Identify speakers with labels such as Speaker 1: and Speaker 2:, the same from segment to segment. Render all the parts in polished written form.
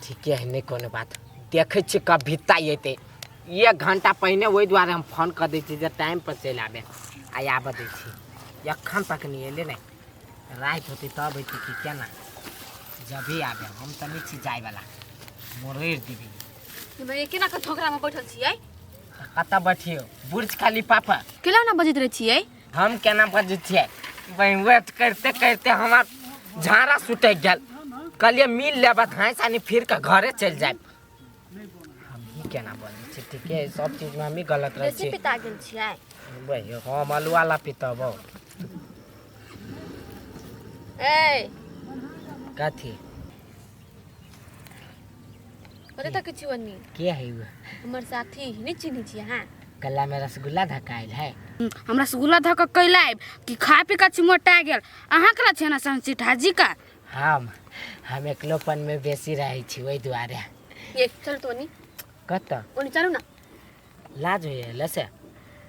Speaker 1: ठीके है, नहि कोनो बात। देखै छियै कब भित्ता अयतै। एक घंटा पहिने ओहि दुआरे हम फोन कऽ दै छियै जे टाइम पर चलि आबे। आ आबऽ दै छी, एखन तक नहि एलै। ने राति होतै तब अयतै कि केना? जब भी आबे, हम तऽ नहि छी जायवला, मोड़ि देबै।
Speaker 2: भैया, केना के ठोकरा में बैठल छियै?
Speaker 1: कतऽ बैठियौ? बुर्ज खलीफा पर।
Speaker 2: केना ना बजैत रहै छियै?
Speaker 1: हम केना बजै छियै? वेट करिते करिते हमर झाड़ा सुटकि गेल। कहलियै मिल लेबै, धाँसि आनि फिर कऽ घरे चलि जायब। हमही केना बजै छियै? ठीके है, सब चीजमे हमही गलत रहै
Speaker 2: बेसी
Speaker 1: छियै।
Speaker 2: पिता गेल छियै।
Speaker 1: वही हम अलुआ ला पितबौ।
Speaker 2: ए।
Speaker 1: कथी?
Speaker 2: कतऽ तक छी ओनी?
Speaker 1: के है उ?
Speaker 2: हमर साथी। नहि चिन्है छियै अहाँ?
Speaker 1: गला में रसगुल्ला धकायल है।
Speaker 3: हम रसगुल्ला धऽ कऽ कैला आबि कि खा पी कऽ छी मोटा गेल। अहाँ केना छै ना संचित हाजी का?
Speaker 1: हम एकलोपन में बेसी रहै छी, ओहि दुआरे।
Speaker 2: ये चल तो ओनी।
Speaker 1: कतऽ?
Speaker 2: ओनी चलू ना।
Speaker 1: लाज होइए लसे।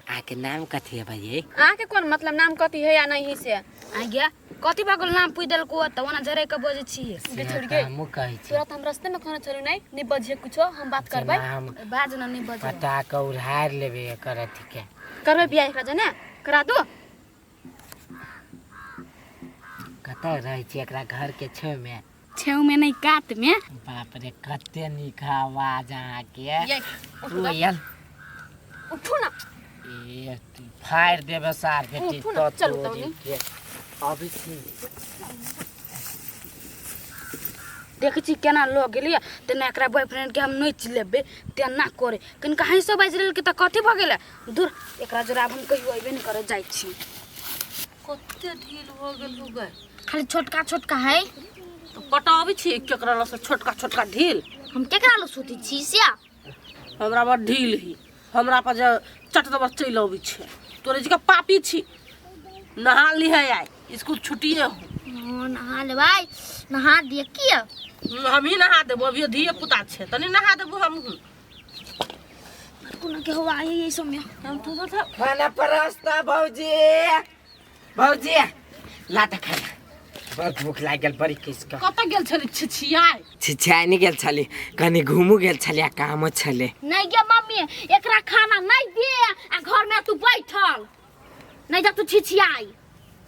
Speaker 1: अहाँके नाम कथी है भैया?
Speaker 2: अहाँके कोन मतलब नाम कथी है या नहीं से?
Speaker 3: आ गया, कथी भऽ गेल? नाम पूछि देलको तऽ ओना झरे कऽ बजै छियै।
Speaker 2: गे छोड़ गे।
Speaker 1: हमहूँ कहै छी।
Speaker 2: तोरा तऽ हम रास्ते में खाना चलू। नहीं नहीं बजिए कुछो, हम बात करबै।
Speaker 1: जेना हम
Speaker 3: बाज ना, नहि बजबै।
Speaker 1: पटा कऽ उड़ारि लेबै एकर अथीके।
Speaker 2: करबै बियाह एकरा जने? करा दो।
Speaker 1: कतऽ रहै छी? एकरा घरके छेमे?
Speaker 3: छेउ में नहि, कात में।
Speaker 1: बाप रे, कते नीक आवाज अहाँके।
Speaker 2: ये उठू ना।
Speaker 1: कोयल।
Speaker 2: उठू ना।
Speaker 1: ए, तू फाड़ि देबै सार बेटी।
Speaker 2: उठू ना,
Speaker 1: तो
Speaker 2: चलू
Speaker 1: तोरी
Speaker 2: तनी।
Speaker 1: के अबै छी।
Speaker 3: देखै छी केना लऽ गेलियै तेना एकरा बॉयफ्रेंडके हम नोचि लेबै। तेना करे कनिका हँसो बाजि लेलकै तऽ कथी भऽ गेलै? दूर, एकरा जोड़ा आब हम कहियो अयबे नहि करऽ जाइ छी।
Speaker 4: कते ढील हो गेल हो गए।
Speaker 3: खाली छोटका छोटका है।
Speaker 4: तो पटाबै छी केकरा लग से छोटका छोटका ढील?
Speaker 3: हम केकरा लग सुतै छी से?
Speaker 4: हमरा बड़ ढील ही, हमरा पर जे चट दबर चलि अबै छै। तोरे जकाँ पापी छी। नहा ली है, आइ स्कूल छुट्टिए हो।
Speaker 5: हाँ, नहा लेबै। नहा दिअ किया?
Speaker 4: हमही नहा देबो। अभी धिये पुता छै, तनी नहा देबो हमहूँ।
Speaker 5: कोनो के हवा आई है समय।
Speaker 4: हम थोड़ा सा
Speaker 1: खाना परस्ता। भौजी, भौजी, ला तऽ खाना, बड़ भूख लागि गेल बड़ी किस कऽ।
Speaker 4: कतऽ गेल छली छिछियाइ?
Speaker 1: छिछियाइ नहि गेल छली, कनि घूमू गेल छली आ कामो छलै।
Speaker 5: नहीं गे मम्मी, एकरा खाना नहीं दे आ घर में तू बैठल नहीं जा, तू छिछियाई।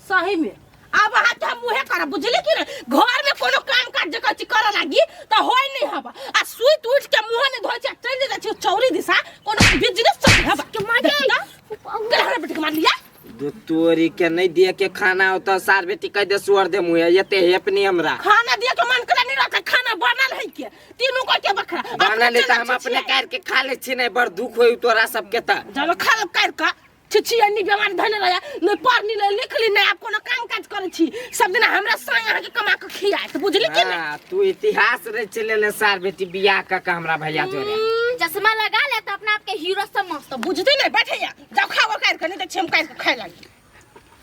Speaker 4: सही में आब अहाँके हम उहे करब, बुझली कि नहि? घर में कोनो काम काज जे कहै छी करऽ लागी तऽ होय नहि हब आ सुति उठि के मुँह नहि धोइ छी आ चलि जाइ छी चौरी दिशा, कोनो बिजनेस चलि हब
Speaker 5: के मारे।
Speaker 4: केना बेटी के मारलियै?
Speaker 1: दू तोरी के, नहीं दिए के खाना होता सार बेटी कह दे सुअर दे मुँहे एते हेप नहीं हमरा।
Speaker 4: खाना दिए के मन करे नहीं रहता। खाना बनल है के तीनू को के बखरा
Speaker 1: बना ले तऽ हम अपने काटि के खा ले छी। नहीं बड़ दुख होई तोरा सबके तऽ।
Speaker 4: जब खा लब काटि कऽ। छिछि अन्नी बेमार धने रहे, नहीं पढ़नी नहीं लिखली, नहीं आप कोनो काम काज करै छी। सब दिन हमरा साई अहाँके कमा के खियात, बुझली कि नहीं?
Speaker 1: हाँ, तू इतिहास रचि लेले सार बेटी बियाह कऽ के हमरा भैया जोरे।
Speaker 5: चश्मा लगा ले तो अपना आप के हीरो समझ
Speaker 4: तो बुझती नहीं। बैठे या जाओ, खाओ काटि के, नहीं तऽ छेम काटि के खाए लागी।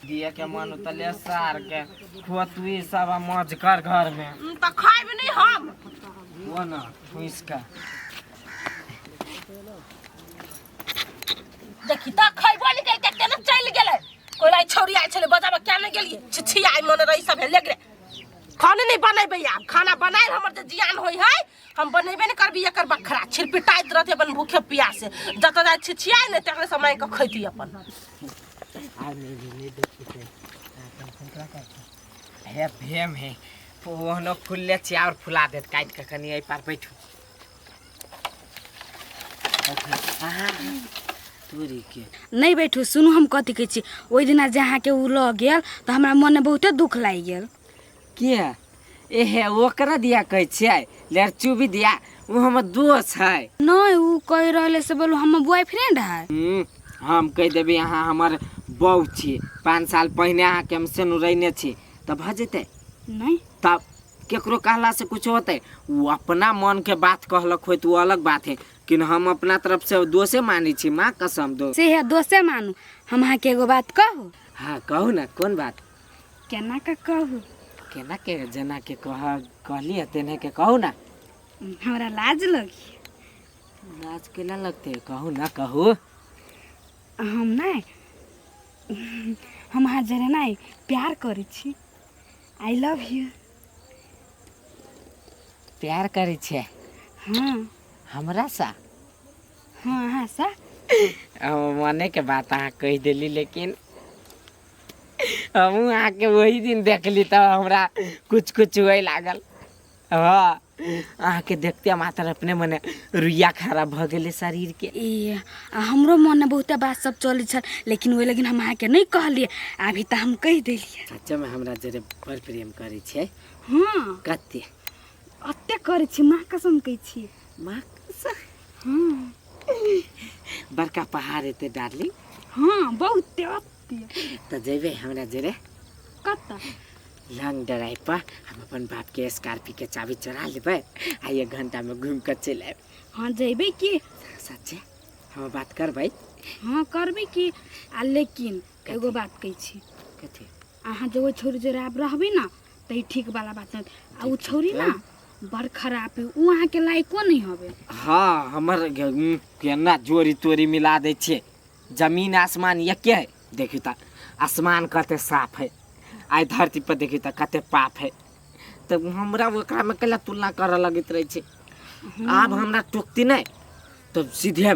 Speaker 1: दिए के मन उतले सार के खोतुई सब आ मौज कर घर में।
Speaker 4: तऽ खायब नहीं हम।
Speaker 1: वो ना ठूस के।
Speaker 4: देखी तऽ खैबो नहीं केलकै, केना चलि गेलै। कोइ छौड़ी आयल छलै बजाबऽ, क्या नहि गेलियै? छिछि आइ मन रही सब ले गेलै। खाने नहीं बनेबै आब। खाना बनायल हमर जे जियान होइ है, हम बनेबे नहीं करबी। एकर बखरा छिरपिटाइत रहते अपन भूखे प्यासे। जतऽ जाइ छिछियाइ नहि तकरे से मांगि कऽ खैती अपन।
Speaker 1: आ नहीं नहीं देखी ते हे भेम है, ओहनो फुलले छी और फुला देत काटि के। कनि एहि पार बैठू। तोरी के।
Speaker 3: नहि बैठू, सुनू हम कथी कहै छी। ओहि दिना जे अहाँके ओ लऽ गेल तऽ हमरा मनमे बहुते दुख लागि गेल।
Speaker 1: किया? एहे ओकरा दिया कहै छियै लड़चुबी दिया? ओ हमर दोस्त है।
Speaker 3: नहि, ओ कहि रहले से बोलू हमर बॉयफ्रेंड है।
Speaker 1: हम कहि देबै अहाँ हमर बहू छी। 5 साल पहिने अहाँके हम सेनुरैने छी तऽ भऽ जेतै?
Speaker 3: नहि।
Speaker 1: तब केकरो कहला से कुछ होतै? ओ अपना मन के बात कहलक होय तऽ ओ अलग बात है कि हम अपना तरफ से दोषे मानै छी, माँ कसम दो।
Speaker 3: से है, दोषे मानू। हम अहाँके एगो बात कहू?
Speaker 1: हाँ, कहू ने, कोन बात?
Speaker 3: केना कऽ कहू?
Speaker 1: केना के, जेना के कह कहलियै तेने के कहू ने।
Speaker 3: हमरा लाज लगी।
Speaker 1: लाज केना लगतै? कहू ने, कहू।
Speaker 3: हम नहि, हम अहाँ जरे नहि प्यार करै छी। I love you.
Speaker 1: प्यार करै छियै?
Speaker 3: हाँ।
Speaker 1: हमरा सा?
Speaker 3: हाँ, अहाँ सा।
Speaker 1: मने के बात अहाँ कहि देली, लेकिन हमहूँ अहाँके ओही दिन देखली तऽ हमरा कुछ कुछ हुए लागल। हाँ, अहाँके देखते मात्र अपने मने रुइया खराब भऽ गेलै शरीरके।
Speaker 3: ए, आ हमरो मनमे बहुते बात सब चलै छल, लेकिन ओहि लेकिन हम अहाँके नहि कहलियै, अभी तऽ हम कहि देलियै।
Speaker 1: सच्चेमे हमरा जरे बड़ प्रेम करै छियै?
Speaker 3: हाँ।
Speaker 1: कते?
Speaker 3: अते करै छी, माँ कसम कहै छी।
Speaker 1: माँ कसम?
Speaker 3: हाँ।
Speaker 1: बड़का पहाड़ हेतै डार्लिंग?
Speaker 3: हाँ, बहुते अते।
Speaker 1: तऽ जेबै हमरा जरे?
Speaker 3: कतऽ?
Speaker 1: लॉन्ग ड्राइव पर। हम अपन बापके स्कॉर्पियो के चाबी चोरा लेबै आ एक घंटामे घूमि कऽ चलि आयब।
Speaker 3: हाँ, जेबै की।
Speaker 1: सच्चे हम बात करबै?
Speaker 3: हाँ, करबै की। आ लेकिन एगो बात कहै छी।
Speaker 1: कथी?
Speaker 3: अहाँ जे ओहि छौरी जोड़े आब रहबै ने तऽ ई ठीक वाला बात नहीं। आ ओ छौरी ना बड़ खराब है, उ अहाँके लायको नहीं हवे।
Speaker 1: हाँ, हमर केना जोड़ी तोड़ी मिला दै छियै, जमीन आसमान एके है। देखियौ तऽ आसमान कते साफ है, आइ धरती पर देखियौ तऽ कते पाप है। तऽ हमरा ओकरामे कैला तुलना करऽ लगैत रहै छै। आब हमरा टोकती नहि तऽ सीधे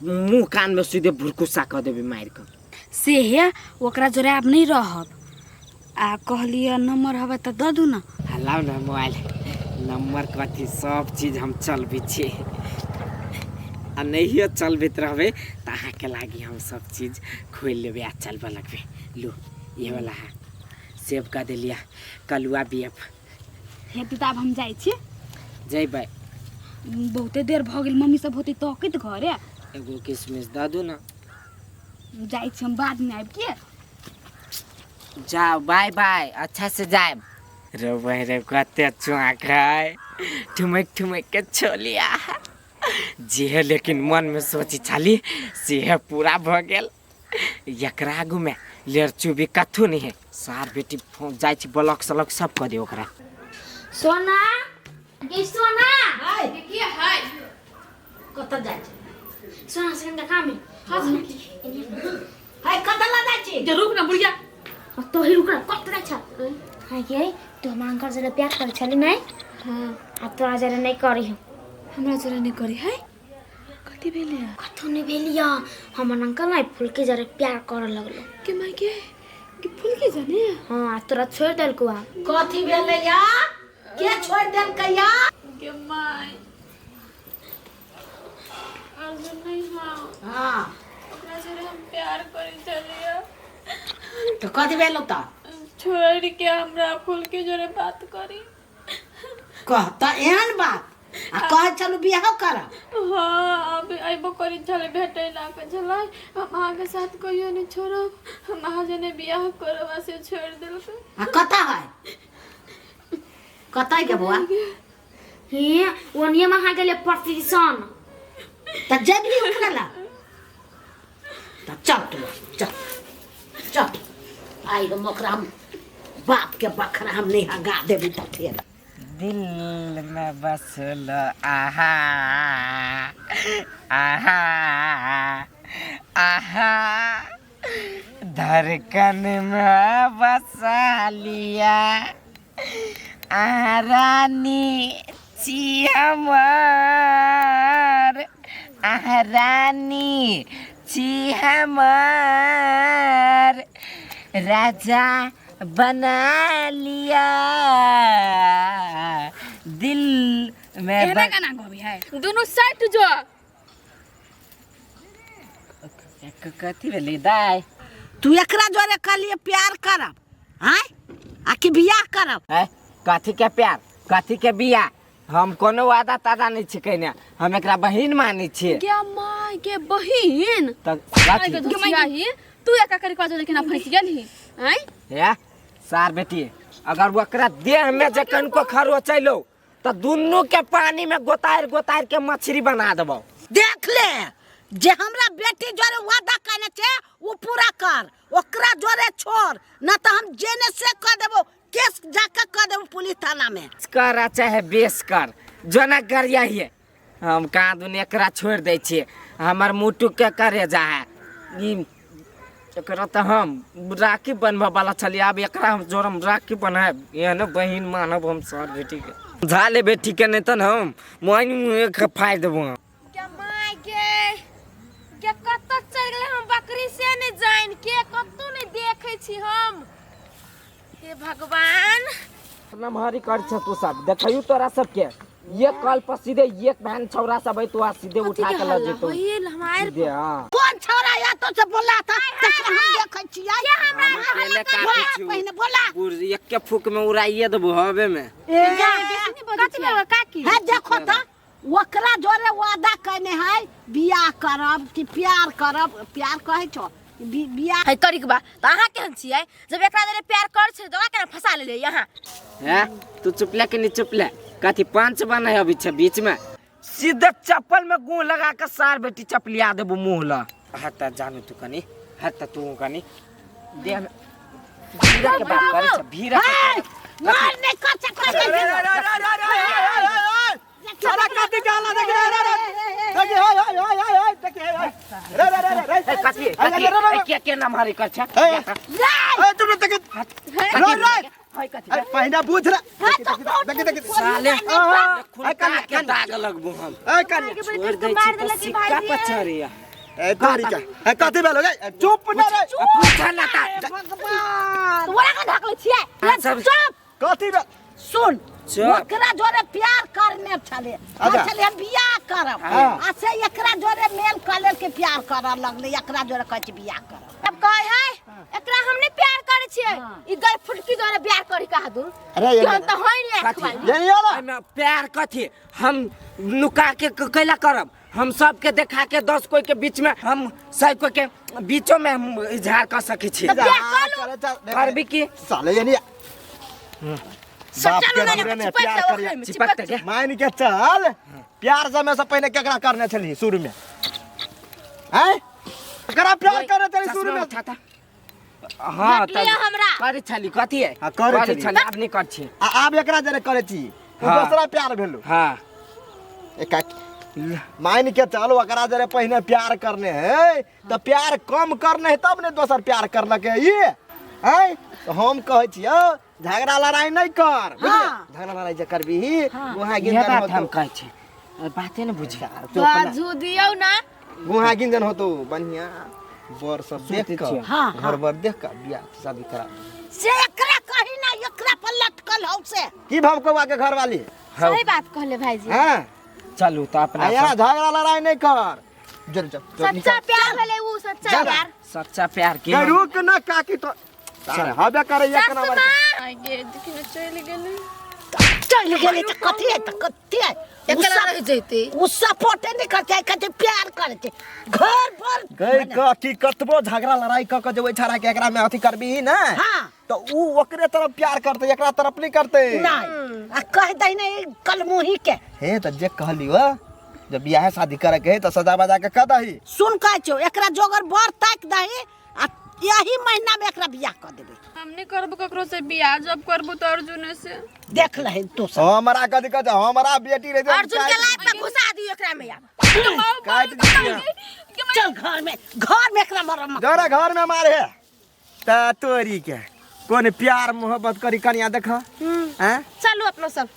Speaker 1: मुँह कानमे सीधे भुरकुस्सा कऽ देबै मारि कऽ।
Speaker 3: से हे, ओकरा जोड़े आब नहीं रहब। आ कहलियै नंबर हवे तऽ दऽ दू ना।
Speaker 1: लाउ ने मोबाइल नंबर। कथी सब चीज हम चलबै छियै, आ नहियो चलबैत रहबै तऽ अहाँके लागी हम सब चीज खोलि लेबै आ चलबऽ लगबै। लू, ये वाला है, सेव कऽ देलियै, कलुआ बी एफ।
Speaker 3: हेतै तऽ आब हम जाइ छी।
Speaker 1: जयबै?
Speaker 3: बहुते देर भऽ गेल, मम्मी सब होतै तकैत घरे।
Speaker 1: एगो किशमिश दऽ दू ने।
Speaker 3: जाइ छी हम, बादमे आबि के।
Speaker 1: जाओ, बाय बाय, अच्छा से जायब। रे बहिन रे, कते चुआक है, ठुमक ठुमक के छोलिया जे, लेकिन मनमे सोची छली से पूरा भऽ गेल। एकरा आगूमे लेर चुबी कथू नहीं है। सार बेटी जाइ छी, ब्लॉक सलॉक सब कऽ दे ओकरा।
Speaker 5: सोना गे, सोना।
Speaker 4: हाय।
Speaker 2: की है?
Speaker 4: कतऽ जाइ छी?
Speaker 5: सोना से कनिका काम है।
Speaker 4: हाय, कतऽ ला जाइ छी?
Speaker 2: जे रुक ना बुढ़िया।
Speaker 5: तो ही रुक ना, कत जाइ छ? हाँ ये, तू हमरा अंकल से प्यार करे छली नहीं?
Speaker 2: हाँ।
Speaker 5: आ तोरा जरे नहीं करी हम।
Speaker 2: हमरा जरा नहीं करी है? कथी भेलै?
Speaker 5: कथू नहीं भेलिया, हमर अंकल नहीं फुलकी जरे प्यार करे लगलो।
Speaker 2: के माय के, के फूल के जाने?
Speaker 5: हाँ, आ तोरा छोड़ देलको। आ
Speaker 4: कथी भेलै या? के छोड़ि देलकै या?
Speaker 2: के my, Arjun नहीं? हाँ।
Speaker 4: हाँ।
Speaker 2: ओकरा जरे हम प्यार करे छलियै।
Speaker 4: तऽ कथी भेलौ तऽ?
Speaker 2: छोड़ के हमरा फूल के जरे बात करी।
Speaker 4: कह तऽ, एहन बात? आ कहै छलू बियाह करब।
Speaker 2: हाँ, अब अइबो करी छलै भेटै ला, कहै छलै हम अहाँके साथ कहियो नहीं छोड़ब, हम अहाँ जने बियाह करब, आ से छोड़ देलकै।
Speaker 4: आ कतऽ है, कतऽ के बौआ?
Speaker 5: हे, ओनिये में अहाँ गेले प्रतिशन।
Speaker 4: तऽ जेबही ओकरा ला? तऽ चल तू, चल चल। आइ हम ओकरा, हम बाप के बखरा हम नहीं हगा देबी तऽ फेर
Speaker 1: दिल में बसल आहा आहा आहा, धड़कन में बसा लिया, आ रानी छी हमर, आ रानी छी हमर, राजा बना लिया दिल में।
Speaker 3: एहने गाना गबी है?
Speaker 2: दुनू सट जो।
Speaker 1: कथी भेलै दाइ?
Speaker 4: तू एकरा जोरे कहलिए प्यार करब आँय आ कि बियाह करब?
Speaker 1: है, कथी के प्यार, कथी के बियाह? हम कोनो वादा तादा नहीं छी कइने, हम एकरा बहिन मानै छियै।
Speaker 2: के माय के, बहिन?
Speaker 1: तऽ
Speaker 2: माय के
Speaker 1: कथी?
Speaker 2: धुसियाही, तू एका करी काजो लेकिन फंस गेलही आँय?
Speaker 1: हे सार बेटी, अगर ओकरा देह में जे कनको खरोच अयलौ तऽ दुनू के पानी में गोतार गोतार के मछली बना देबौ।
Speaker 4: देख ले, जे हमरा बेटी जोरे वादा कने छै ओ पूरा कर, ओकरा जोरे छोड़ न तऽ हम जेने से कह देबो, केस जाके कह देबो पुलिस थाना में।
Speaker 1: कर आ चाहे बेस कर, जोना कर यही हम कहाँ दुन एकरा छोड़ि दै छियै। हमर मुटु के करे जा है ई। एकरा तऽ हम राखी बनबऽ वाला छलियै, आब एकरा हम जोरम राखी बनायब, एहन बहिन मानब हम सर बेटीके। झा ले बेटी के नहीं तन हम मोइन मुँह के फाड़ देबो।
Speaker 2: के my गे गे कतऽ चलि गेलै हम बकरी से नहि जानि के कतौ नहि देखै छी हम। हे भगवान।
Speaker 1: नमहरी कर छ तू सब देखियो तोरा सबके ये कल पर सीधे एक बहन छौरा सब है तो आ सीधे उठा के ल जेतो सीधे। हां
Speaker 6: कौन छौरा या तो से बोला था तकरा हम देखै छियै।
Speaker 1: अकेले काफी
Speaker 6: बोला
Speaker 1: छी
Speaker 6: पहिने बोला।
Speaker 1: बुर एक के फूक में उड़ाइए देबो हवे में।
Speaker 2: कथी भेल काकी?
Speaker 6: हे देखो त ओकरा जोरे वादा कने है बियाह करब कि प्यार करब, प्यार कहै छो बियाह
Speaker 4: है तरीक बा त अहाँ केहन छियै? जब एकरा जरे प्यार कर छै त ओकरा केना फंसा लेलियै यहाँ?
Speaker 1: हैं तू चुपला के नहीं चुपला कथी पांच बना है अभी छे बीच में सीधे चप्पल में गुह लगा के सार बेटी चपलिया देबो मुंह ला। हता जानू तू कनी हता तू कनी देह में भीड़ा के बात करे छे भीड़ा के।
Speaker 6: मार नहीं कर सकता।
Speaker 7: सारा कथी कहला देख रे रे रे देखी हाय हाय हाय हाय हाय देखी हाय रे रे रे रे
Speaker 1: ए, कथी कथी ए, के के नाम हरी कर छे?
Speaker 7: ए तुम देख रे रे
Speaker 1: हाय कथी
Speaker 7: अरे पहिना बुझ रे देखी देखी
Speaker 1: साले
Speaker 7: ए
Speaker 1: खुलका
Speaker 7: कन्या
Speaker 1: के दाग लगबो हम
Speaker 7: ए कन्या
Speaker 1: छोड़ दै छी तो सिक्का पर चढ़िया।
Speaker 7: ए तोरी का ए कथी भेलो गे चुप न रे
Speaker 1: पूछा ना ता
Speaker 6: भगवान
Speaker 4: ओकरा के ढकले छियै?
Speaker 1: सब
Speaker 6: चुप
Speaker 7: कथी भेल?
Speaker 6: सुन
Speaker 1: चुप।
Speaker 6: ओकरा जोरे प्यार करने छले
Speaker 7: अच्छा।
Speaker 6: छले हम बियाह करब
Speaker 7: हाँ।
Speaker 6: आ से एकरा जोरे मेल कऽ के प्यार करऽ लगले, एकरा जोरे कहै छै बियाह करब।
Speaker 4: अब कहै है एकरा हम नहीं प्यार करै छियै, ई गल फुटकी जोरे प्यार करी कहा दू
Speaker 7: अरे ये
Speaker 4: केहन त होय नै
Speaker 1: कथी?
Speaker 4: अखबारी।
Speaker 7: ये नहीं आला
Speaker 1: एहिमे प्यार कथी हम नुका के कैला करब? हम सबके देखा के 10 कोई के बीच में हम 100 कोई के बीचों में हम इजहार कर सकै छी। करबी की
Speaker 7: साले ये नहीं बाप के
Speaker 4: सच्चा
Speaker 7: दूरे ने
Speaker 4: चिपक
Speaker 7: प्यार
Speaker 4: जाओ
Speaker 7: करिया
Speaker 4: ओकरे में,
Speaker 1: चिपक
Speaker 4: चिपक
Speaker 1: के
Speaker 7: मान के चल प्यार समय से पहले केकरा करने छली शुरू में? हैं केकरा प्यार करने छली शुरू में?
Speaker 1: उठाता। हाँ
Speaker 4: भेटलियै हमरा।
Speaker 1: करे छली कथी है?
Speaker 7: हाँ, करे
Speaker 1: करे
Speaker 7: छली।
Speaker 1: छली आब नहीं कर छी।
Speaker 7: आ आब एकरा जरे करे छी उ
Speaker 1: हाँ।
Speaker 7: दोसरा प्यार भेलो।
Speaker 1: हाँ
Speaker 7: एक मान के चल ओकरा जरे पहिने प्यार करने है त प्यार कम करने है तब ने दोसर प्यार करलक है ये हैं। तो हम कहै छियौ झगड़ा लड़ाई नहीं कर बुझलियै? झगड़ा लड़ाई जे करबीही गुहा
Speaker 1: इहे
Speaker 7: गिंजन
Speaker 1: बात हम
Speaker 7: होतो।
Speaker 1: कहै छी बाते ने बुझी।
Speaker 2: बाजू दियौ ना
Speaker 7: गुहा गिंजन होतो बढ़िया बर सब देख
Speaker 1: सुनते
Speaker 7: के
Speaker 1: छियै।
Speaker 6: हाँ,
Speaker 7: घर बर देख के बियाह शादी करा।
Speaker 6: से एकरा कही ना एकरा पर लटकल हौ से
Speaker 7: की भाव कौआ के घर वाली?
Speaker 2: सही बात कहले भाईजी।
Speaker 7: हां
Speaker 1: चलू तो अपना
Speaker 7: आया झगड़ा लड़ाई नहीं कर जर जर
Speaker 2: सच्चा प्यार भेलै उ, सच्चा
Speaker 7: जा।
Speaker 2: प्यार।
Speaker 1: सच्चा प्यार के
Speaker 7: गई रुक ना काकी तो हबे करे एक नंबर
Speaker 2: आइ गे देखि न चलि गेलै।
Speaker 6: चलि गेलै त कथी है त कथी है?
Speaker 4: एकरा रहि जैतै।
Speaker 6: उ सपोर्टे नहीं करते, कहते प्यार करते घर पर
Speaker 7: गई काकी कतबो झगड़ा लड़ाई क के जे छड़ा के एकरा में अथी करबी ना
Speaker 6: हाँ।
Speaker 7: तो उ ओकरे तरफ प्यार करते एकरा तरफ नहीं करते।
Speaker 6: नहीं आ कह दै नहीं कलमुही के।
Speaker 7: हे त जे कहली हो जब बियाह शादी करे के है त सजा बजा के क दही।
Speaker 6: सुन कहै छौ एकरा जोगर बर ताक दही आ यही महीना में एकरा बियाह क देबै।
Speaker 2: हम नहीं करबो ककरो से बियाह, जब करबो तो अर्जुन से।
Speaker 6: देख लहिन तू सब।
Speaker 7: हमरा कथी कहै छै हमरा बेटी रहे
Speaker 4: अर्जुन के लाइफ में घुसा दियौ एकरा में आब।
Speaker 7: काट दियौ।
Speaker 6: चल घर में, घर में एकरा मरम।
Speaker 7: जरा घर में मारे है त तोरी के कोन प्यार मोहब्बत करी कनिया देख। हैं
Speaker 4: चलू अपनो सब।